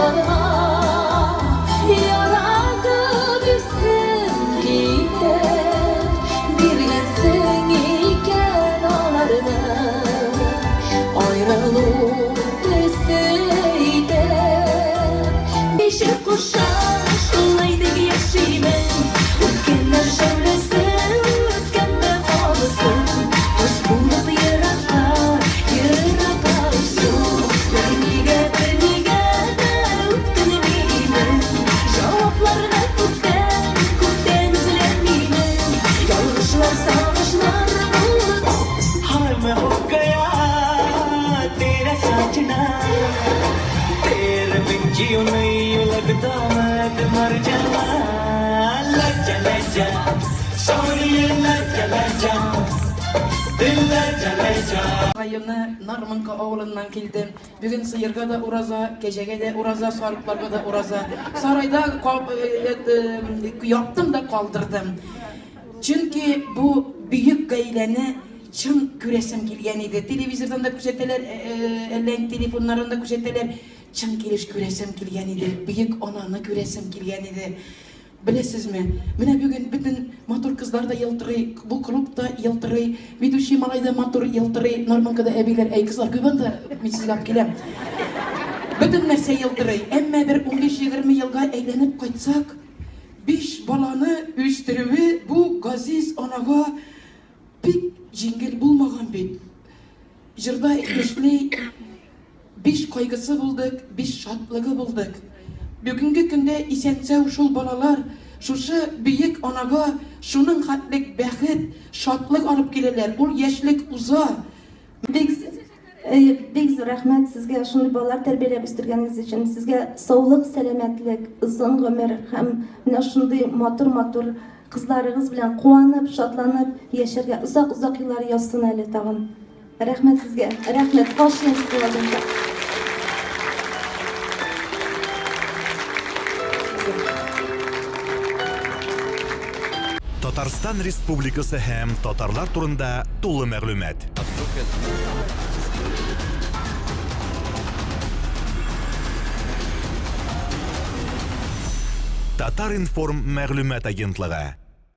Карашларыма яратып исем китеп биргәнсең икән аларны аерылу төсе итеп. Ничек куша, шулай дип яшимен. Үткәннәр шәүләсе үткәндә калсын. Кош булып еракка, еракка очсын. Бернигә, бернигә дә үкенмимен. Җавапларны күптән, күптән эзләмимен. Ялгышлар, сагышлар булып. Һай мә хо гая тера саҗна Тере бин җиу наи лагта мә те мар җава Ләҗҗә ләҗҗә Сониye ләҗҗә ләҗҗә Дил ләҗҗә ләҗҗә. Районы Нармонка авылыннан килдем. Бүген сыерга да ураза, кәҗәгә дә ураза, сарыкларга да ураза. Сарайда яптым да калдырдым. Чөнки бу бөек гаиләне чын күрәсем килгән иде. Телевизордан да күрсәтәләр, әллә инде телефоннардан да күрсәтәләр. Чын килеш күрәсем килгән иде. Бөек ананы күрәсем килгән иде. Беләсезме, менә бүген бөтен матур кызлар да елтырый, бу клуб та елтырый, ведущий малай да матур елтырый, Нармонкада әбиләр, әй, кызлар күп анда, мин сезгә алып киләм. Бөтен нәрсә елтырый. Әмма бер 15-20 елга әйләнеп кайтсак, Биш баланы үстерүе бу газиз анага бик җиңел булмаган бит. Җырда әйтмешли, биш кайгысы булдык, биш шатлыгы булдык. Бүгенге көндә исән-сау шул балалар шушы бөек анага шуның хәтлек бәхет, шатлык алып киләләр. Ул яшьлек уза. Бик бик зур рәхмәт сезгә шундый балалар тәрбияләп үстергәнегез өчен. Сезгә саулык, сәламәтлек, озын гомер һәм менә шундый матур-матур кызларыгыз белән куанып, шатланып яшәргә озак-озак еллар язсын әле тагын. Рәхмәт сезгә. Рәхмәт. Кашны сезнең Татарстан Республикасы һәм татарлар турында тулы мәгълүмат. Татар-информ мәгълүмат агентлыгы.